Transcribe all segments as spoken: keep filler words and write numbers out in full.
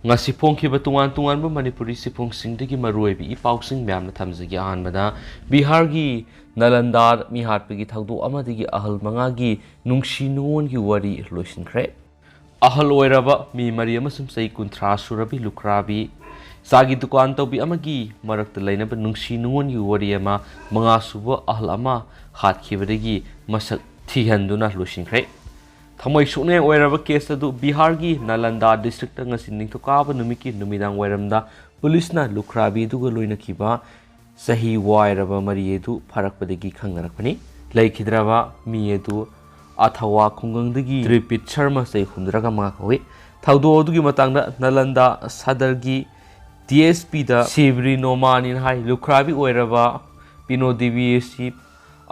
ꯉꯁꯤ ꯐꯣꯡꯈꯤꯕ ꯇꯣꯉꯥꯟ ꯇꯣꯉꯥꯟꯕ ꯃꯅꯤꯄꯨꯔꯤ ꯆꯦꯐꯣꯡꯁꯤꯡꯗꯒꯤ ꯃꯔꯨꯑꯣꯏꯕ ꯏ ꯄꯥꯎꯁꯤꯡ ꯃꯌꯥꯝꯅ ꯊꯝꯖꯒꯦ꯫ ꯑꯍꯥꯟꯕꯗ ꯕꯤꯍꯥꯔꯒꯤ ꯅꯥꯂꯟꯗꯥ ꯃꯤꯍꯥꯠꯄꯒꯤ ꯊꯧꯗꯣꯛ ꯑꯃꯗꯒꯤ ꯑꯍꯜ ꯃꯉꯥꯒꯤ ꯅꯨꯡꯁꯤ ꯅꯨꯡꯉꯣꯟꯒꯤ ꯋꯥꯔꯤ ꯂꯣꯏꯁꯤꯟꯈ꯭ꯔꯦ꯫ ꯑꯍꯜ ꯑꯣꯏꯔꯕ ꯃꯤ ꯃꯔꯤ ꯑꯃꯁꯨꯡ ꯆꯍꯤ ꯀꯨꯟꯊ꯭ꯔꯥ ꯁꯨꯔꯕꯤ ꯂꯨꯈ꯭ꯔꯥꯕꯤ ꯆꯥꯒꯤ ꯗꯨꯀꯥꯟ ꯇꯧꯕꯤ ꯑꯃꯒꯤ ꯃꯔꯛꯇ ꯂꯩꯅꯕ ꯅꯨꯡꯁꯤ ꯅꯨꯡꯉꯣꯟꯒꯤ ꯋꯥꯔꯤ ꯑꯃ ꯃꯉꯥ ꯁꯨꯕ ꯑꯍꯜ ꯑꯃ ꯍꯥꯠꯈꯤꯕꯗꯒꯤ ꯃꯁꯛ ꯊꯤꯍꯟꯗꯨꯅ ꯂꯣꯏꯁꯤꯟꯈ꯭ꯔꯦ꯫ ꯊꯃꯣꯏ ꯁꯣꯛꯅꯤꯡꯉꯥꯏ ꯑꯣꯏꯔꯕ ꯀꯦꯁ ꯑꯗꯨ ꯕꯤꯍꯥꯔꯒꯤ ꯅꯥꯂꯟꯗꯥ ꯗꯤꯁꯇ꯭ꯔꯤꯛꯇ ꯉꯁꯤ ꯅꯤꯡꯊꯧꯀꯥꯕ ꯅꯨꯃꯤꯠꯀꯤ ꯅꯨꯃꯤꯗꯥꯡ ꯋꯥꯏꯔꯝꯗ ꯄꯨꯂꯤꯁꯅ ꯂꯨꯈ꯭ꯔꯥꯕꯤ ꯑꯗꯨꯒ ꯂꯣꯏꯅꯈꯤꯕ ꯆꯍꯤ ꯋꯥꯏꯔꯕ ꯃꯔꯤ ꯑꯗꯨ ꯐꯥꯔꯛꯄꯗꯒꯤ ꯈꯪꯅꯔꯛꯄꯅꯤ꯫ ꯂꯩꯈꯤꯗ꯭ꯔꯕ ꯃꯤ ꯑꯗꯨ ꯑꯊꯋꯥ ꯈꯨꯡꯒꯪꯗꯒꯤ ꯇ꯭ꯔꯤꯄꯤꯠ ꯁꯔꯃ ꯆꯍꯤ ꯍꯨꯝꯗ꯭ꯔꯥꯒ ꯃꯉꯥ ꯀꯧꯏ꯫ ꯊꯧꯗꯣꯛ ꯑꯗꯨꯒꯤ ꯃꯇꯥꯡꯗ ꯅꯥꯂꯟꯗꯥ ꯁꯗꯔꯒꯤ ꯗꯤ ꯑꯦꯁ ꯄꯤꯗ ꯁꯤꯕ꯭ꯔꯤ ꯅꯣꯃꯥꯅꯤꯅ ꯍꯥꯏ, ꯂꯨꯈ꯭ꯔꯥꯕꯤ ꯑꯣꯏꯔꯕ ꯄꯤꯅꯣ ꯗꯦꯕꯤ ꯑꯁꯤ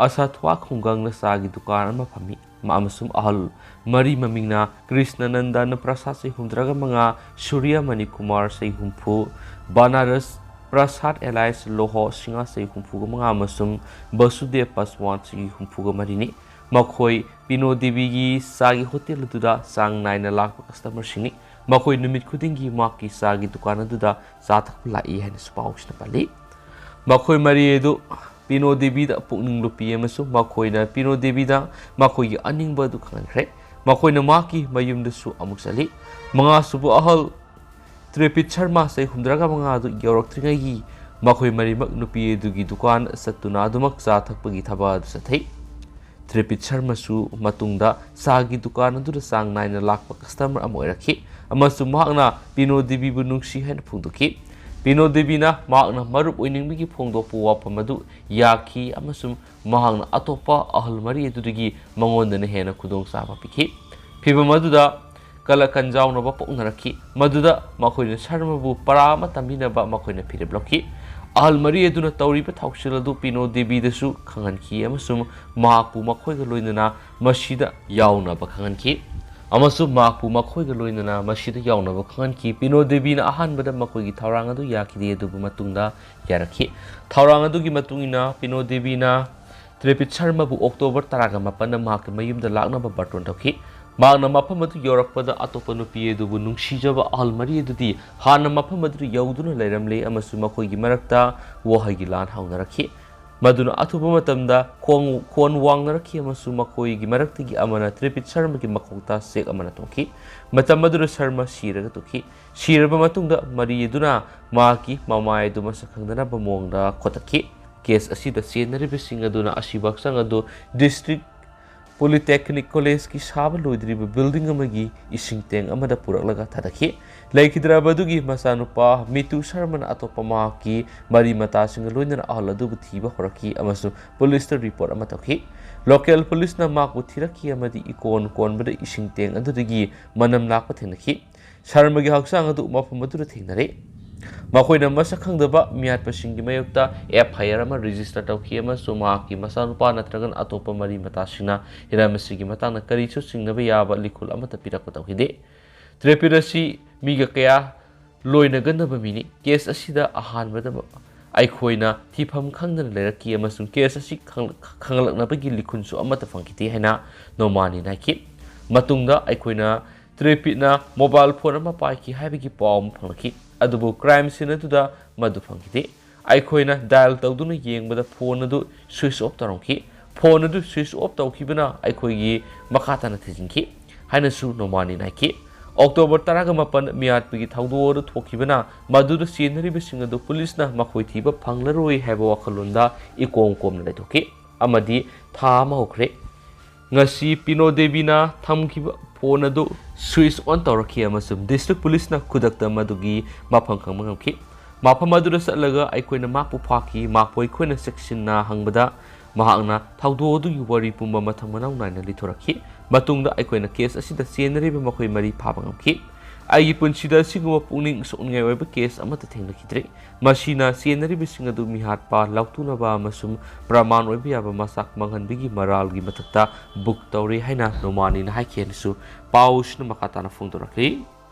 ꯑꯁꯥꯊ꯭ꯋꯥ ꯈꯨꯡꯒꯪꯗ ꯆꯥꯒꯤ ꯗꯨꯀꯥꯟ ꯑꯃ ꯐꯝꯃꯤ꯫ ꯃꯥ ꯑꯃꯁꯨꯡ ꯑꯍꯜ ꯃꯔꯤ ꯃꯃꯤꯡꯅ ꯀ꯭ꯔꯤꯁꯅꯅꯟꯗꯅ ꯄ꯭ꯔꯁꯥꯗ ꯆꯍꯤ ꯍꯨꯝꯗ꯭ꯔꯥꯒ ꯃꯉꯥ, ꯁꯨꯔ꯭ꯌ ꯃꯅꯤꯀꯨꯃꯥꯔ ꯆꯍꯤ ꯍꯨꯝꯐꯨ, ꯕꯅꯥꯔꯁ ꯄ꯭ꯔꯁꯥꯗ ꯑꯦꯂꯥꯏꯁ ꯂꯣꯍꯣ ꯁꯤꯡꯍ ꯆꯍꯤ ꯍꯨꯝꯐꯨꯒ ꯃꯉꯥ ꯑꯃꯁꯨꯡ ꯕꯁꯨꯗꯦꯕ ꯄꯥꯁꯋꯥꯟ ꯆꯍꯤ ꯍꯨꯝꯐꯨꯒ ꯃꯔꯤꯅꯤ꯫ ꯃꯈꯣꯏ ꯄꯤꯅꯣ ꯗꯦꯕꯤꯒꯤ ꯆꯥꯒꯤ ꯍꯣꯇꯦꯜ ꯑꯗꯨꯗ ꯆꯥꯡ ꯅꯥꯏꯅ ꯂꯥꯛꯄ ꯀꯁꯇꯃꯔꯁꯤꯡꯅꯤ꯫ ꯃꯈꯣꯏ ꯅꯨꯃꯤꯠ ꯈꯨꯗꯤꯡꯒꯤ ꯃꯍꯥꯛꯀꯤ ꯆꯥꯒꯤ ꯗꯨꯀꯥꯟ ꯑꯗꯨꯗ ꯆꯥ ꯊꯛꯄ ꯂꯥꯛꯏ ꯍꯥꯏꯅꯁꯨ ꯄꯥꯎꯁꯤꯅ ꯄꯜꯂꯤ꯫ ꯃꯈꯣꯏ ꯃꯔꯤ ꯑꯗꯨ ꯄꯤꯅꯣ ꯗꯦꯕꯤꯗ ꯄꯨꯛꯅꯤꯡ ꯂꯨꯞꯄꯤ ꯑꯃꯁꯨꯡ ꯃꯈꯣꯏꯅ ꯄꯤꯅꯣ ꯗꯦꯕꯤꯗ ꯃꯈꯣꯏꯒꯤ ꯑꯅꯤꯡꯕ ꯑꯗꯨ ꯈꯪꯍꯟꯈ꯭ꯔꯦ꯫ ꯃꯈꯣꯏꯅ ꯃꯍꯥꯛꯀꯤ ꯃꯌꯨꯝꯗꯁꯨ ꯑꯃꯨꯛ ꯆꯠꯂꯤ꯫ ꯃꯉꯥꯁꯨꯕ ꯑꯍꯜ ꯇ꯭ꯔꯤꯄꯤꯠ ꯁꯔꯃ ꯆꯍꯤ ꯍꯨꯝꯗ꯭ꯔꯥꯒ ꯃꯉꯥ ꯑꯗꯨ ꯌꯧꯔꯛꯇ꯭ꯔꯤꯉꯩꯒꯤ ꯃꯈꯣꯏ ꯃꯔꯤꯃꯛ ꯅꯨꯄꯤ ꯑꯗꯨꯒꯤ ꯗꯨꯀꯥꯟ ꯆꯠꯇꯨꯅ ꯑꯗꯨꯃꯛ ꯆꯥ ꯊꯛꯄꯒꯤ ꯊꯕꯛ ꯑꯗꯨ ꯆꯠꯊꯩ꯫ ꯇ꯭ꯔꯤꯄꯤꯠ ꯁꯔꯃꯁꯨ ꯃꯇꯨꯡꯗ ꯆꯥꯒꯤ ꯗꯨꯀꯥꯟ ꯑꯗꯨꯗ ꯆꯥꯡ ꯅꯥꯏꯅ ꯂꯥꯛꯄ ꯀꯁꯇꯃꯔ ꯑꯃ ꯑꯣꯏꯔꯛꯈꯤ ꯑꯃꯁꯨꯡ ꯃꯍꯥꯛꯅ ꯄꯤꯅꯣ ꯗꯦꯕꯤꯕꯨ ꯅꯨꯡꯁꯤ ꯍꯥꯏꯅ ꯐꯣꯡꯗꯣꯛꯈꯤ꯫ ꯄꯤꯅꯣ ꯗꯦꯕꯤꯅ ꯃꯍꯥꯛꯅ ꯃꯔꯨꯞ ꯑꯣꯏꯅꯤꯡꯕꯒꯤ ꯐꯣꯡꯗꯣꯛꯄ ꯋꯥꯐꯝ ꯑꯗꯨ ꯌꯥꯈꯤ ꯑꯃꯁꯨꯡ ꯃꯍꯥꯛꯅ ꯑꯇꯣꯞꯄ ꯑꯍꯜ ꯃꯔꯤ ꯑꯗꯨꯗꯒꯤ ꯃꯉꯣꯟꯗꯅ ꯍꯦꯟꯅ ꯈꯨꯗꯣꯡꯆꯥꯕ ꯄꯤꯈꯤ꯫ ꯐꯤꯚꯝ ꯑꯗꯨꯗ ꯀꯂꯀꯟ ꯌꯥꯎꯅꯕ ꯄꯣꯛꯅꯔꯛꯈꯤ, ꯃꯗꯨꯗ ꯃꯈꯣꯏꯅ ꯁꯔꯃꯕꯨ ꯄꯔꯥ ꯑꯃ ꯇꯝꯕꯤꯅꯕ ꯃꯈꯣꯏꯅ ꯐꯤꯔꯦꯞ ꯂꯧꯈꯤ꯫ ꯑꯍꯜ ꯃꯔꯤ ꯑꯗꯨꯅ ꯇꯧꯔꯤꯕ ꯊꯧꯁꯤꯜ ꯑꯗꯨ ꯄꯤꯅꯣ ꯗꯦꯕꯤꯗꯁꯨ ꯈꯪꯍꯟꯈꯤ ꯑꯃꯁꯨꯡ ꯃꯍꯥꯛꯄꯨ ꯃꯈꯣꯏꯒ ꯂꯣꯏꯅꯅ ꯃꯁꯤꯗ ꯌꯥꯎꯅꯕ ꯈꯪꯍꯟꯈꯤ꯫ ꯑꯃꯁꯨꯡ ꯃꯍꯥꯛꯄꯨ ꯃꯈꯣꯏꯒ ꯂꯣꯏꯅꯅ ꯃꯁꯤꯗ ꯌꯥꯎꯅꯕ ꯈꯪꯍꯟꯈꯤ꯫ ꯄꯤꯅꯣ ꯗꯦꯕꯤꯅ ꯑꯍꯥꯟꯕꯗ ꯃꯈꯣꯏꯒꯤ ꯊꯧꯔꯥꯡ ꯑꯗꯨ ꯌꯥꯈꯤꯗꯦ, ꯑꯗꯨꯕꯨ ꯃꯇꯨꯡꯗ ꯌꯥꯔꯛꯈꯤ꯫ ꯊꯧꯔꯥꯡ ꯑꯗꯨꯒꯤ ꯃꯇꯨꯡ ꯏꯟꯅ ꯄꯤꯅꯣ ꯗꯦꯕꯤꯅ ꯇ꯭ꯔꯤꯄꯤꯠ ꯁꯔꯃꯕꯨ ꯑꯣꯛꯇꯣꯕꯔ ꯇꯔꯥꯒ ꯃꯥꯄꯟꯗ ꯃꯍꯥꯛꯀꯤ ꯃꯌꯨꯝꯗ ꯂꯥꯛꯅꯕ ꯕꯥꯔꯇꯣꯟ ꯇꯧꯈꯤ꯫ ꯃꯍꯥꯛꯅ ꯃꯐꯝ ꯑꯗꯨ ꯌꯧꯔꯛꯄꯗ ꯑꯇꯣꯞꯄ ꯅꯨꯄꯤ ꯑꯗꯨꯕꯨ ꯅꯨꯡꯁꯤꯖꯕ ꯑꯍꯜ ꯃꯔꯤ ꯑꯗꯨꯗꯤ ꯍꯥꯟꯅ ꯃꯐꯝ ꯑꯗꯨꯗ ꯌꯧꯗꯨꯅ ꯂꯩꯔꯝꯂꯦ ꯑꯃꯁꯨꯡ ꯃꯈꯣꯏꯒꯤ ꯃꯔꯛꯇ ꯋꯥꯍꯩꯒꯤ ꯂꯥꯟ ꯍꯧꯅꯔꯛꯈꯤ꯫ ꯃꯗꯨꯅ ꯑꯊꯨꯕ ꯃꯇꯝꯗ ꯈꯣꯡ-, ꯈꯣꯟ ꯋꯥꯡꯅꯔꯛꯈꯤ ꯑꯃꯁꯨꯡ ꯃꯈꯣꯏꯒꯤ ꯃꯔꯛꯇꯒꯤ ꯑꯃꯅ ꯇ꯭ꯔꯤꯄꯤꯠ ꯁꯔꯃꯒꯤ ꯃꯀꯣꯛꯇ ꯆꯦꯛ ꯑꯃꯅ ꯊꯣꯝꯈꯤ꯫ ꯃꯇꯝ ꯑꯗꯨꯗ ꯁꯔꯃ ꯁꯤꯔꯒ ꯇꯣꯛꯈꯤ꯫ ꯁꯤꯔꯕ ꯃꯇꯨꯡꯗ ꯃꯔꯤ ꯑꯗꯨꯅ ꯃꯍꯥꯛꯀꯤ ꯃꯃꯥꯏ ꯑꯗꯨ ꯃꯁꯛ ꯈꯪꯗꯅꯕ ꯃꯑꯣꯡꯗ ꯈꯣꯠꯇꯠꯈꯤ꯫ ꯀꯦꯁ ꯑꯁꯤꯗ ꯆꯦꯟꯅꯔꯤꯕꯁꯤꯡ ꯑꯗꯨꯅ ꯑꯁꯤꯕ ꯍꯛꯆꯥꯡ ꯑꯗꯨ ꯗꯤꯁꯇ꯭ꯔꯤꯛ ꯄꯣꯂꯤꯇꯦꯛꯅꯤꯛ ꯀꯣꯂꯦꯖꯀꯤ ꯁꯥꯕ ꯂꯣꯏꯗ꯭ꯔꯤꯕ ꯕꯤꯜꯗꯤꯡ ꯑꯃꯒꯤ ꯏꯁꯤꯡ ꯇꯦꯡ ꯑꯃꯗ ꯄꯨꯔꯛꯂꯒ ꯊꯥꯗꯈꯤ꯫ ꯂꯩꯈꯤꯗ꯭ꯔꯕ ꯑꯗꯨꯒꯤ ꯃꯆꯥꯅꯨꯄꯥ ꯃꯤꯇꯨ ꯁꯔꯃꯅ ꯑꯇꯣꯞꯄ ꯃꯍꯥꯛꯀꯤ ꯃꯔꯤ ꯃꯇꯥꯁꯤꯡꯒ ꯂꯣꯏꯅꯅ ꯑꯍꯜ ꯑꯗꯨꯕꯨ ꯊꯤꯕ ꯍꯧꯔꯛꯈꯤ ꯑꯃꯁꯨꯡ ꯄꯨꯂꯤꯁꯇ ꯔꯤꯄꯣꯔꯠ ꯑꯃ ꯇꯧꯈꯤ꯫ ꯂꯣꯀꯦꯜ ꯄꯨꯂꯤꯁꯅ ꯃꯍꯥꯛꯄꯨ ꯊꯤꯔꯛꯈꯤ ꯑꯃꯗꯤ ꯏꯀꯣꯟ ꯀꯣꯟꯕꯗ ꯏꯁꯤꯡ ꯇꯦꯡ ꯑꯗꯨꯗꯒꯤ ꯃꯅꯝ ꯂꯥꯛꯄ ꯊꯦꯡꯅꯈꯤ꯫ ꯁꯔꯃꯒꯤ ꯍꯛꯆꯥꯡ ꯑꯗꯨ ꯃꯐꯝ ꯑꯗꯨꯗ ꯊꯦꯡꯅꯔꯦ꯫ ꯃꯈꯣꯏꯅ ꯃꯁꯛ ꯈꯪꯗꯕ ꯃꯤꯍꯥꯠꯄꯁꯤꯡꯒꯤ ꯃꯥꯌꯣꯛꯇ ꯑꯦꯐ ꯑꯥꯏ ꯑꯥꯔ ꯑꯃ ꯔꯦꯖꯤꯁꯇꯔ ꯇꯧꯈꯤ ꯑꯃꯁꯨꯡ ꯃꯍꯥꯛꯀꯤ ꯃꯆꯥꯅꯨꯄꯥ ꯅꯠꯇ꯭ꯔꯒꯅ ꯑꯇꯣꯞꯄ ꯃꯔꯤ ꯃꯇꯥꯁꯤꯡꯅ ꯍꯤꯔꯝ ꯑꯁꯤꯒꯤ ꯃꯇꯥꯡꯗ ꯀꯔꯤꯁꯨ ꯆꯤꯡꯅꯕ ꯌꯥꯕ ꯂꯤꯈꯨꯜ ꯑꯃꯠꯇ ꯄꯤꯔꯛꯄ ꯇꯧꯈꯤꯗꯦ꯫ ꯇ꯭ꯔꯦꯄꯤꯠ ꯑꯁꯤ ꯃꯤꯒ ꯀꯌꯥ ꯂꯣꯏꯅꯒꯟꯅꯕ ꯃꯤꯅꯤ꯫ ꯀꯦꯁ ꯑꯁꯤꯗ ꯑꯍꯥꯟꯕꯗ ꯑꯩꯈꯣꯏꯅ ꯊꯤꯐꯝ ꯈꯪꯗꯅ ꯂꯩꯔꯛꯈꯤ ꯑꯃꯁꯨꯡ ꯀꯦꯁ ꯑꯁꯤ ꯈꯪ-, ꯈꯪꯂꯛꯅꯕꯒꯤ ꯂꯤꯈꯨꯟꯁꯨ ꯑꯃꯠꯇ ꯐꯪꯈꯤꯗꯦ ꯍꯥꯏꯅ ꯅꯣꯃꯥꯅꯤꯅ ꯍꯥꯏꯈꯤ꯫ ꯃꯇꯨꯡꯗ ꯑꯩꯈꯣꯏꯅ ꯇ꯭ꯔꯦꯄꯤꯠꯅ ꯃꯣꯕꯥꯏꯜ ꯐꯣꯟ ꯑꯃ ꯄꯥꯏꯈꯤ ꯍꯥꯏꯕꯒꯤ ꯄꯥꯎ ꯑꯃ ꯐꯪꯂꯛꯈꯤ, ꯑꯗꯨꯕꯨ ꯀ꯭ꯔꯥꯏꯝ ꯁꯤꯟ ꯑꯗꯨꯗ ꯃꯗꯨ ꯐꯪꯈꯤꯗꯦ꯫ ꯑꯩꯈꯣꯏꯅ ꯗꯥꯏꯜ ꯇꯧꯗꯨꯅ ꯌꯦꯡꯕꯗ ꯐꯣꯟ ꯑꯗꯨ ꯁ꯭ꯋꯤꯆ ꯑꯣꯐ ꯇꯧꯔꯝꯈꯤ꯫ ꯐꯣꯟ ꯑꯗꯨ ꯁ꯭ꯋꯤꯆ ꯑꯣꯐ ꯇꯧꯈꯤꯕꯅ ꯑꯩꯈꯣꯏꯒꯤ ꯃꯈꯥ ꯇꯥꯅ ꯊꯤꯖꯤꯟꯈꯤ ꯍꯥꯏꯅꯁꯨ ꯅꯣꯃꯥꯅꯤꯅ ꯍꯥꯏꯈꯤ꯫ ꯑꯣꯛꯇꯣꯕꯔ ꯇꯔꯥꯒ ꯃꯥꯄꯟ ꯃꯤꯍꯥꯠꯄꯒꯤ ꯊꯧꯗꯣꯛ ꯑꯗꯨ ꯊꯣꯛꯈꯤꯕꯅ ꯃꯗꯨꯗ ꯆꯦꯟꯅꯔꯤꯕꯁꯤꯡ ꯑꯗꯨ ꯄꯨꯂꯤꯁꯅ ꯃꯈꯣꯏ ꯊꯤꯕ ꯐꯪꯂꯔꯣꯏ ꯍꯥꯏꯕ ꯋꯥꯈꯜꯂꯣꯟꯗ ꯏꯀꯣꯝ ꯀꯣꯝꯅ ꯂꯩꯊꯣꯛꯈꯤ ꯑꯃꯗꯤ ꯊꯥ ꯑꯃ ꯍꯧꯈ꯭ꯔꯦ꯫ ꯉꯁꯤ ꯄꯤꯅꯣ ꯗꯦꯕꯤꯅ ꯊꯝꯈꯤꯕ ꯐꯣꯟ ꯑꯗꯨ ꯁ꯭ꯋꯤꯆ ꯑꯣꯟ ꯇꯧꯔꯛꯈꯤ ꯑꯃꯁꯨꯡ ꯗꯤꯁꯇ꯭ꯔꯤꯛ ꯄꯨꯂꯤꯁꯅ ꯈꯨꯗꯛꯇ ꯃꯗꯨꯒꯤ ꯃꯐꯝ ꯈꯪꯕ ꯉꯝꯈꯤ꯫ ꯃꯐꯝ ꯑꯗꯨꯗ ꯆꯠꯂꯒ ꯑꯩꯈꯣꯏꯅ ꯃꯍꯥꯛꯄꯨ ꯐꯥꯈꯤ꯫ ꯃꯍꯥꯛꯄꯨ ꯑꯩꯈꯣꯏꯅ ꯆꯦꯛꯁꯤꯟꯅ ꯍꯪꯕꯗ ꯃꯍꯥꯛꯅ ꯊꯧꯗꯣꯛ ꯑꯗꯨꯒꯤ ꯋꯥꯔꯤ ꯄꯨꯝꯕ ꯃꯊꯪ ꯃꯅꯥꯎ ꯅꯥꯏꯅ ꯂꯤꯊꯣꯔꯛꯈꯤ꯫ ꯃꯇꯨꯡꯗ ꯑꯩꯈꯣꯏꯅ ꯀꯦꯁ ꯑꯁꯤꯗ ꯆꯦꯟꯅꯔꯤꯕ ꯃꯈꯣꯏ ꯃꯔꯤ ꯐꯥꯕ ꯉꯝꯈꯤ꯫ ꯑꯩꯒꯤ ꯄꯨꯟꯁꯤꯗ ꯑꯁꯤꯒꯨꯝꯕ ꯄꯨꯛꯅꯤꯡ ꯁꯣꯛꯅꯤꯡꯉꯥꯏ ꯑꯣꯏꯕ ꯀꯦꯁ ꯑꯃꯠꯇ ꯊꯦꯡꯅꯈꯤꯗ꯭ꯔꯤ꯫ ꯃꯁꯤꯅ ꯆꯦꯟꯅꯔꯤꯕꯁꯤꯡ ꯑꯗꯨ ꯃꯤꯍꯥꯠꯄ, ꯂꯥꯎꯊꯣꯛꯅꯕ ꯑꯃꯁꯨꯡ ꯄ꯭ꯔꯃꯥꯟ ꯑꯣꯏꯕ ꯌꯥꯕ ꯃꯆꯥꯛ ꯃꯥꯡꯍꯟꯕꯒꯤ ꯃꯔꯥꯜꯒꯤ ꯃꯊꯛꯇ ꯕꯨꯛ ꯇꯧꯔꯤ ꯍꯥꯏꯅ ꯅꯣꯃꯥꯅꯤꯅ ꯍꯥꯏꯈꯤ ꯍꯥꯏꯅꯁꯨ ꯄꯥꯎꯁꯤꯅ ꯃꯈꯥ ꯇꯥꯅ ꯐꯣꯡꯗꯣꯔꯛꯂꯤ꯫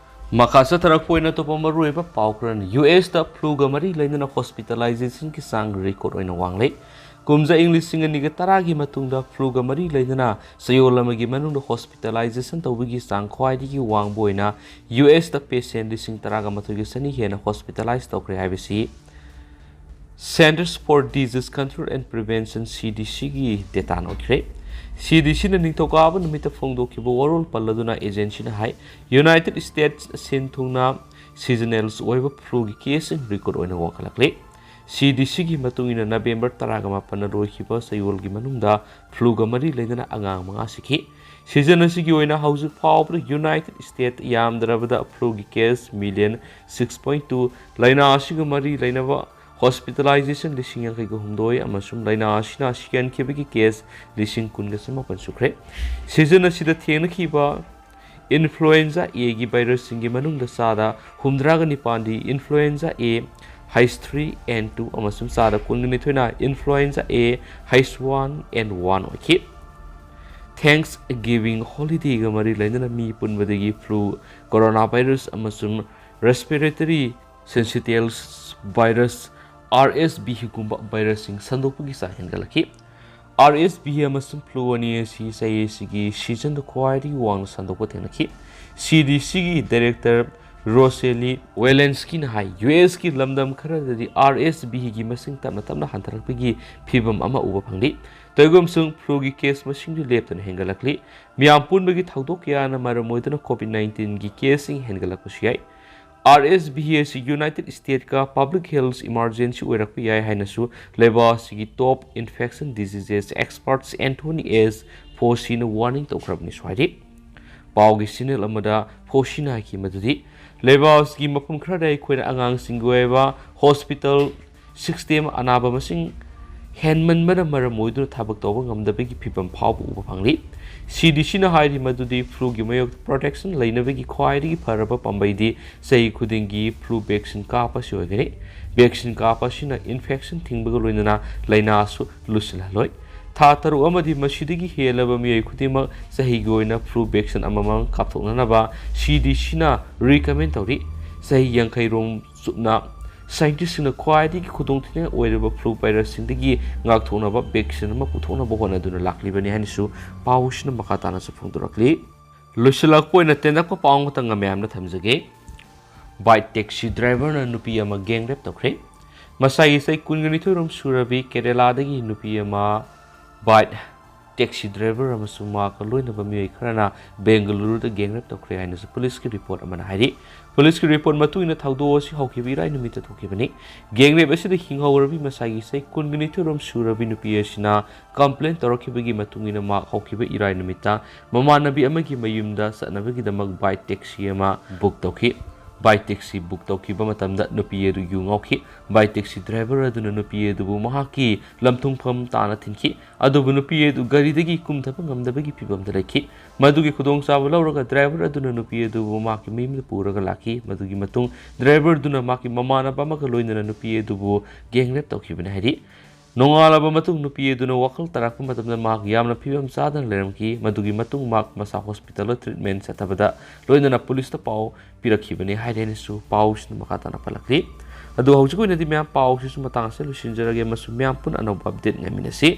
ꯃꯈꯥ ꯆꯠꯊꯔꯛꯄ ꯑꯣꯏꯅ ꯑꯇꯣꯞꯄ ꯃꯔꯨꯑꯣꯏꯕ ꯄꯥꯎ ꯈꯔꯅ, ꯌꯨ ꯑꯦꯁꯇ ꯐ꯭ꯂꯨꯒ ꯃꯔꯤ ꯂꯩꯅꯅ ꯍꯣꯁꯄꯤꯇꯥꯂꯥꯏꯖꯦꯁꯟꯒꯤ ꯆꯥꯡ ꯔꯦꯀꯣꯔꯗ ꯑꯣꯏꯅ ꯋꯥꯡꯂꯦ꯫ ꯀꯨꯝꯖꯥ ꯏꯪ ꯂꯤꯁꯤꯡ ꯑꯅꯤꯒ ꯇꯔꯥꯒꯤ ꯃꯇꯨꯡꯗ ꯐ꯭ꯂꯨꯒ ꯃꯔꯤ ꯂꯩꯅꯅ ꯆꯌꯣꯜ ꯑꯃꯒꯤ ꯃꯅꯨꯡꯗ ꯍꯣꯁꯄꯤꯇꯥꯂꯥꯏꯖꯦꯁꯟ ꯇꯧꯕꯒꯤ ꯆꯥꯡ ꯈ꯭ꯋꯥꯏꯗꯒꯤ ꯋꯥꯡꯕ ꯑꯣꯏꯅ ꯌꯨ ꯑꯦꯁꯇ ꯄꯦꯁꯦꯟ ꯂꯤꯁꯤꯡ ꯇꯔꯥꯒ ꯃꯥꯊꯣꯏꯒ ꯆꯅꯤ ꯍꯦꯟꯅ ꯍꯣꯁꯄꯤꯇꯥꯂꯥꯏꯖ ꯇꯧꯈ꯭ꯔꯦ ꯍꯥꯏꯕꯁꯤ Centers for Disease Control and Prevention, ꯁꯤ ꯗꯤ ꯁꯤꯒꯤ ꯗꯦꯇꯥꯅ ꯎꯠꯈ꯭ꯔꯦ꯫ ꯁꯤ ꯗꯤ ꯁꯤꯅ ꯅꯤꯡꯊꯧꯀꯥꯕ ꯅꯨꯃꯤꯠꯇ ꯐꯣꯡꯗꯣꯛꯈꯤꯕ ꯋꯥꯔꯣꯜ ꯄꯜꯂꯗꯨꯅ ꯑꯦꯖꯦꯟꯁꯤꯅ ꯍꯥꯏ, ꯌꯨꯅꯥꯏꯇꯦꯗ ꯁ꯭ꯇꯦꯠꯁ ꯁꯤꯟ ꯊꯨꯡꯅ ꯁꯤꯖꯅꯦꯜꯁ ꯑꯣꯏꯕ ꯐ꯭ꯂꯨꯒꯤ ꯀꯦꯁꯁꯤꯡ ꯔꯦꯀꯣꯔꯗ ꯑꯣꯏꯅ ꯋꯥꯡꯈꯠꯂꯛꯂꯤ꯫ ꯁꯤ ꯗꯤ ꯁꯤꯒꯤ ꯃꯇꯨꯡ ꯏꯟꯅ ꯅꯕꯦꯝꯕꯔ ꯇꯔꯥꯒ ꯃꯥꯄꯟꯅ ꯂꯣꯏꯈꯤꯕ ꯆꯌꯣꯜꯒꯤ ꯃꯅꯨꯡꯗ ꯐ꯭ꯂꯨꯒ ꯃꯔꯤ ꯂꯩꯅꯅ ꯑꯉꯥꯡ ꯃꯉꯥ ꯁꯤꯈꯤ꯫ ꯁꯤꯖꯟ ꯑꯁꯤꯒꯤ ꯑꯣꯏꯅ ꯍꯧꯖꯤꯛ ꯐꯥꯎꯕꯗ ꯌꯨꯅꯥꯏꯇꯦꯗ ꯁ꯭ꯇꯦꯠ ꯌꯥꯝꯗ꯭ꯔꯕꯗ ꯐ꯭ꯂꯨꯒꯤ case million six point two, ꯂꯥꯏꯅꯥ ꯑꯁꯤꯒ ꯃꯔꯤ ꯂꯩꯅꯕ ꯍꯣꯁꯄꯤꯇꯥꯂꯥꯏꯖꯦꯁꯟ ꯂꯤꯁꯤꯡ ꯌꯥꯡꯈꯩꯒ ꯍꯨꯝꯗꯣꯏ ꯑꯃꯁꯨꯡ ꯂꯥꯏꯅꯥ ꯑꯁꯤꯅ ꯁꯤꯍꯟꯈꯤꯕꯒꯤ ꯀꯦꯁ ꯂꯤꯁꯤꯡ ꯀꯨꯟꯒ ꯆꯃꯥꯄꯟ ꯁꯨꯈ꯭ꯔꯦ꯫ ꯁꯤꯖꯟ ꯑꯁꯤꯗ ꯊꯦꯡꯅꯈꯤꯕ ꯏꯟꯐ꯭ꯂꯨꯑꯦꯟꯖꯥ ꯑꯦꯒꯤ ꯚꯥꯏꯔꯁꯁꯤꯡꯒꯤ ꯃꯅꯨꯡꯗ ꯆꯥꯗ ꯍꯨꯝꯗ꯭ꯔꯥꯒ ꯅꯤꯄꯥꯟꯗꯤ influenza A H three N two ꯑꯃꯁꯨꯡ ꯆꯥꯗ ꯀꯨꯟꯒ ꯅꯤꯊꯣꯏꯅ influenza A H one N one ꯑꯣꯏꯈꯤ꯫ ꯊꯦꯡꯛꯁ ꯒꯤꯚꯤꯡ ꯍꯣꯂꯤꯗꯦꯒ ꯃꯔꯤ ꯂꯩꯅꯅ ꯃꯤ ꯄꯨꯟꯕꯗꯒꯤ ꯐ꯭ꯂꯨ, ꯀꯣꯔꯣꯅꯥ ꯚꯥꯏꯔꯁ ꯑꯃꯁꯨꯡ respiratory syncytial virus, R S ꯚꯤꯒꯨꯝꯕ ꯚꯥꯏꯔꯁꯁꯤꯡ ꯁꯟꯗꯣꯛꯄꯒꯤ ꯆꯥꯡ ꯍꯦꯟꯒꯠꯂꯛꯈꯤ꯫ ꯑꯥꯔ ꯑꯦꯁ ꯚꯤ ꯑꯃꯁꯨꯡ ꯐ꯭ꯂꯨ ꯑꯅꯤ ꯑꯁꯤ ꯆꯍꯤ ꯑꯁꯤꯒꯤ ꯁꯤꯖꯟꯗ ꯈ꯭ꯋꯥꯏꯗꯒꯤ ꯋꯥꯡꯅ ꯁꯟꯗꯣꯛꯄ ꯊꯦꯡꯅꯈꯤ꯫ ꯁꯤ ꯗꯤ ꯁꯤꯒꯤ ꯗꯥꯏꯔꯦꯛꯇꯔ ꯔꯣꯁꯦꯂꯤ ꯋꯦꯂꯦꯟꯁꯀꯤꯅ ꯍꯥꯏ, ꯌꯨ ꯑꯦꯁꯀꯤ ꯂꯝꯗꯝ ꯈꯔꯗꯗꯤ ꯑꯥꯔ ꯑꯦꯁ ꯚꯤꯒꯤ ꯃꯁꯤꯡ ꯇꯞꯅ ꯇꯞꯅ ꯍꯟꯊꯔꯛꯄꯒꯤ ꯐꯤꯚꯝ ꯑꯃ ꯎꯕ ꯐꯪꯂꯤ꯫ ꯇꯧꯏꯒꯨꯝꯁꯨꯡ ꯐ꯭ꯂꯨꯒꯤ ꯀꯦꯁ ꯃꯁꯤꯡꯗꯤ ꯂꯦꯞꯇꯅ ꯍꯦꯟꯒꯠꯂꯛꯂꯤ꯫ ꯃꯤꯌꯥꯝ ꯄꯨꯟꯕꯒꯤ ꯊꯧꯗꯣꯛ ꯀꯌꯥꯅ ꯃꯔꯝ ꯑꯣꯏꯗꯨꯅ ꯀꯣꯚꯤꯗ ꯅꯥꯏꯟꯇꯤꯟꯒꯤ ꯀꯦꯁꯁꯤꯡ ꯍꯦꯟꯒꯠꯂꯛꯄꯁꯨ ꯌꯥꯏ꯫ ꯑꯥꯔ ꯑꯦꯁ ꯚꯤ ꯑꯁꯤ ꯌꯨꯅꯥꯏꯇꯦꯗ ꯁ꯭ꯇꯦꯠꯀ ꯄꯕ꯭ꯂꯤꯛ ꯍꯦꯜꯊ ꯏꯃꯥꯔꯖꯦꯟꯁꯤ ꯑꯣꯏꯔꯛꯄ ꯌꯥꯏ ꯍꯥꯏꯅꯁꯨ ꯂꯩꯕꯥꯛ ꯑꯁꯤꯒꯤ ꯇꯣꯞ ꯏꯟꯐꯦꯛꯁꯟ ꯗꯤꯖꯤꯖꯦꯁ ꯑꯦꯛꯁꯄꯔꯠꯁ ꯑꯦꯟꯊꯣꯅꯤ ꯑꯦꯁ ꯐꯣꯁꯤꯅ ꯋꯥꯔꯅꯤꯡ ꯇꯧꯈ꯭ꯔꯕꯅꯤ ꯁ꯭ꯋꯥꯏꯗꯤ꯫ ꯄꯥꯎꯒꯤ ꯆꯦꯅꯦꯜ ꯑꯃꯗ ꯐꯣꯁꯤꯅ ꯍꯥꯏꯈꯤ ꯃꯗꯨꯗꯤ, ꯂꯩꯕꯥꯛ ꯑꯁꯤꯒꯤ ꯃꯐꯝ ꯈꯔꯗ ꯑꯩꯈꯣꯏꯅ ꯑꯉꯥꯡꯁꯤꯡꯒꯤ ꯑꯣꯏꯕ ꯍꯣꯁꯄꯤꯇꯥꯜ ꯁꯤꯁꯇꯦꯝ ꯑꯅꯥꯕ ꯃꯁꯤꯡ ꯍꯦꯟꯃꯟꯕꯅ ꯃꯔꯝ ꯑꯣꯏꯗꯨꯅ ꯊꯕꯛ ꯇꯧꯕ ꯉꯝꯗꯕꯒꯤ ꯐꯤꯚꯝ ꯐꯥꯎꯕ ꯎꯕ ꯐꯪꯂꯤ꯫ ꯁꯤ ꯗꯤ ꯁꯤꯅ ꯍꯥꯏꯔꯤ ꯃꯗꯨꯗꯤ ꯐ꯭ꯂꯨꯒꯤ ꯃꯥꯌꯣꯛꯇ ꯄ꯭ꯔꯣꯇꯦꯛꯁꯟ ꯂꯩꯅꯕꯒꯤ ꯈ꯭ꯋꯥꯏꯗꯒꯤ ꯐꯔꯕ ꯄꯥꯝꯕꯩꯗꯤ ꯆꯍꯤ ꯈꯨꯗꯤꯡꯒꯤ ꯐ꯭ꯂꯨ ꯚꯦꯛꯁꯤꯟ ꯀꯥꯞꯄ ꯑꯁꯤ ꯑꯣꯏꯒꯅꯤ꯫ ꯚꯦꯛꯁꯤꯟ ꯀꯥꯞꯄ ꯑꯁꯤꯅ ꯏꯟꯐꯦꯛꯁꯟ ꯊꯤꯡꯕꯒ ꯂꯣꯏꯅꯅ ꯂꯥꯏꯅꯥꯁꯨ ꯂꯨꯁꯤꯜꯍꯜꯂꯣꯏ꯫ ꯊꯥ ꯇꯔꯨꯛ ꯑꯃꯗꯤ ꯃꯁꯤꯗꯒꯤ ꯍꯦꯜꯂꯕ ꯃꯤꯑꯣꯏ ꯈꯨꯗꯤꯡꯃꯛ ꯆꯍꯤꯒꯤ ꯑꯣꯏꯅ ꯐ꯭ꯂꯨ ꯚꯦꯛꯁꯤꯟ ꯑꯃꯃꯝ ꯀꯥꯞꯊꯣꯛꯅꯅꯕ ꯁꯤ ꯗꯤ ꯁꯤꯅ ꯔꯤꯀꯃꯦꯟ ꯇꯧꯔꯤ꯫ ꯆꯍꯤ ꯌꯥꯡꯈꯩ ꯔꯣꯝ ꯆꯨꯞꯅ ꯁꯥꯏꯟꯇꯤꯁꯁꯤꯡꯅ ꯈ꯭ꯋꯥꯏꯗꯒꯤ ꯈꯨꯗꯣꯡꯊꯤꯅꯤꯡꯉꯥꯏ ꯑꯣꯏꯔꯕ ꯐ꯭ꯂꯨ ꯚꯥꯏꯔꯁꯁꯤꯡꯗꯒꯤ ꯉꯥꯛꯊꯣꯛꯅꯕ ꯚꯦꯛꯁꯤꯟ ꯑꯃ ꯄꯨꯊꯣꯛꯅꯕ ꯍꯣꯠꯅꯗꯨꯅ ꯂꯥꯛꯂꯤꯕꯅꯤ ꯍꯥꯏꯅꯁꯨ ꯄꯥꯎꯁꯤꯅ ꯃꯈꯥ ꯇꯥꯅꯁꯨ ꯐꯣꯡꯗꯣꯔꯛꯂꯤ꯫ ꯂꯣꯏꯁꯤꯜꯂꯛꯄ ꯑꯣꯏꯅ ꯇꯦꯟꯇꯛꯄ ꯄꯥꯎ ꯑꯃꯇꯪ ꯃꯌꯥꯝꯅ ꯊꯝꯖꯒꯦ꯫ ꯕꯥꯏꯛ ꯇꯦꯛꯁꯤ ꯗ꯭ꯔꯥꯏꯚꯔꯅ ꯅꯨꯄꯤ ꯑꯃ ꯒꯦꯡ ꯔꯦꯞ ꯇꯧꯈ꯭ꯔꯦ꯫ ꯃꯁꯥꯒꯤ ꯆꯍꯤ ꯀꯨꯟꯒ ꯅꯤꯊꯣꯏ ꯔꯣꯝ ꯁꯨꯔꯕꯤ ꯀꯦꯔꯦꯂꯥꯗꯒꯤ ꯅꯨꯄꯤ ꯑꯃ ꯕꯥꯏꯛ ꯇꯦꯛꯁꯤ ꯗ꯭ꯔꯥꯏꯚꯔ ꯑꯃꯁꯨꯡ ꯃꯍꯥꯛꯀ ꯂꯣꯏꯅꯕ ꯃꯤꯑꯣꯏ ꯈꯔꯅ ꯕꯦꯡꯒꯂꯨꯔꯨꯗ ꯒꯦꯡ ꯔꯦꯞ ꯇꯧꯈ꯭ꯔꯦ ꯍꯥꯏꯅꯁꯨ ꯄꯨꯂꯤꯁꯀꯤ ꯔꯤꯄꯣꯔꯠ ꯑꯃꯅ ꯍꯥꯏꯔꯤ꯫ ꯄꯨꯂꯤꯁꯀꯤ ꯔꯤꯄꯣꯔꯠ ꯃꯇꯨꯡ ꯏꯟꯅ ꯊꯧꯗꯣꯛ ꯑꯁꯤ ꯍꯧꯈꯤꯕ ꯏꯔꯥꯏ ꯅꯨꯃꯤꯠꯇ ꯊꯣꯛꯈꯤꯕꯅꯤ꯫ ꯒꯦꯡ ꯔꯦꯞ ꯑꯁꯤꯗ ꯍꯤꯡꯍꯧꯔꯕꯤ ꯃꯁꯥꯒꯤ ꯆꯍꯤ ꯀꯨꯟꯒ ꯅꯤꯊꯣꯏ ꯔꯣꯝ ꯁꯨꯔꯕꯤ ꯅꯨꯄꯤ ꯑꯁꯤꯅ ꯀꯝꯄ꯭ꯂꯦꯟ ꯇꯧꯔꯛꯈꯤꯕꯒꯤ ꯃꯇꯨꯡ ꯏꯟꯅ ꯃꯍꯥꯛ ꯍꯧꯈꯤꯕ ꯏꯔꯥꯏ ꯅꯨꯃꯤꯠꯇ ꯃꯃꯥꯟꯅꯕꯤ ꯑꯃꯒꯤ ꯃꯌꯨꯝꯗ ꯆꯠꯅꯕꯒꯤꯗꯃꯛ ꯕꯥꯏꯛ ꯇꯦꯛꯁꯤ ꯑꯃ ꯕꯨꯛ ꯇꯧꯈꯤ꯫ ꯕꯥꯏꯛ ꯇꯦꯛꯁꯤ ꯕꯨꯛ ꯇꯧꯈꯤꯕ ꯃꯇꯝꯗ ꯅꯨꯄꯤ ꯑꯗꯨ ꯌꯨ ꯉꯥꯎꯈꯤ꯫ ꯕꯥꯏꯛ ꯇꯦꯛꯁꯤ ꯗ꯭ꯔꯥꯏꯚꯔ ꯑꯗꯨꯅ ꯅꯨꯄꯤ ꯑꯗꯨꯕꯨ ꯃꯍꯥꯛꯀꯤ ꯂꯝꯊꯨꯡꯐꯝ ꯇꯥꯅ ꯊꯤꯟꯈꯤ꯫ ꯑꯗꯨꯕꯨ ꯅꯨꯄꯤ ꯑꯗꯨ ꯒꯥꯔꯤꯗꯒꯤ ꯀꯨꯝꯊꯕ ꯉꯝꯗꯕꯒꯤ ꯐꯤꯚꯝꯗ ꯂꯩꯈꯤ꯫ ꯃꯗꯨꯒꯤ ꯈꯨꯗꯣꯡꯆꯥꯕ ꯂꯧꯔꯒ ꯗ꯭ꯔꯥꯏꯚꯔ ꯑꯗꯨꯅ ꯅꯨꯄꯤ ꯑꯗꯨꯕꯨ ꯃꯍꯥꯛꯀꯤ ꯃꯌꯨꯝꯗ ꯄꯨꯔꯒ ꯂꯥꯛꯈꯤ꯫ ꯃꯗꯨꯒꯤ ꯃꯇꯨꯡ ꯗ꯭ꯔꯥꯏꯚꯔ ꯑꯗꯨꯅ ꯃꯍꯥꯛꯀꯤ ꯃꯃꯥꯟꯅꯕ ꯑꯃꯒ ꯂꯣꯏꯅꯅ ꯅꯨꯄꯤ ꯑꯗꯨꯕꯨ ꯒꯦꯡ ꯔꯦꯞ ꯇꯧꯈꯤꯕꯅꯤ ꯍꯥꯏꯔꯤ꯫ ꯅꯣꯡꯉꯥꯜꯂꯕ ꯃꯇꯨꯡ ꯅꯨꯄꯤ ꯑꯗꯨꯅ ꯋꯥꯈꯜ ꯇꯥꯔꯛꯄ ꯃꯇꯝꯗ ꯃꯍꯥꯛ ꯌꯥꯝꯅ ꯐꯤꯕꯝ ꯆꯥꯗꯅ ꯂꯩꯔꯝꯈꯤ꯫ ꯃꯗꯨꯒꯤ ꯃꯇꯨꯡ ꯃꯍꯥꯛ ꯃꯁꯥ ꯍꯣꯁꯄꯤꯇꯥꯜꯗ ꯇ꯭ꯔꯤꯠꯃꯦꯟ ꯆꯠꯊꯕꯗ ꯂꯣꯏꯅꯅ ꯄꯨꯂꯤꯁꯇ ꯄꯥꯎ ꯄꯤꯔꯛꯈꯤꯕꯅꯤ ꯍꯥꯏꯔꯦꯅꯁꯨ ꯄꯥꯎꯁꯤꯅ ꯃꯈꯥ ꯇꯥꯅ ꯄꯜꯂꯛꯂꯤ꯫ ꯑꯗꯨ ꯍꯧꯖꯤꯛ ꯑꯣꯏꯅꯗꯤ ꯃꯌꯥꯝ ꯄꯥꯎꯁꯤꯁꯨ ꯃꯇꯥꯡ ꯑꯁꯤꯗ ꯂꯣꯏꯁꯤꯟꯖꯔꯒꯦ ꯑꯃꯁꯨꯡ ꯃꯌꯥꯝ ꯄꯨꯟꯅ ꯑꯅꯧꯕ ꯑꯞꯗꯦꯠ ꯉꯥꯏꯃꯤꯟꯅꯁꯤ꯫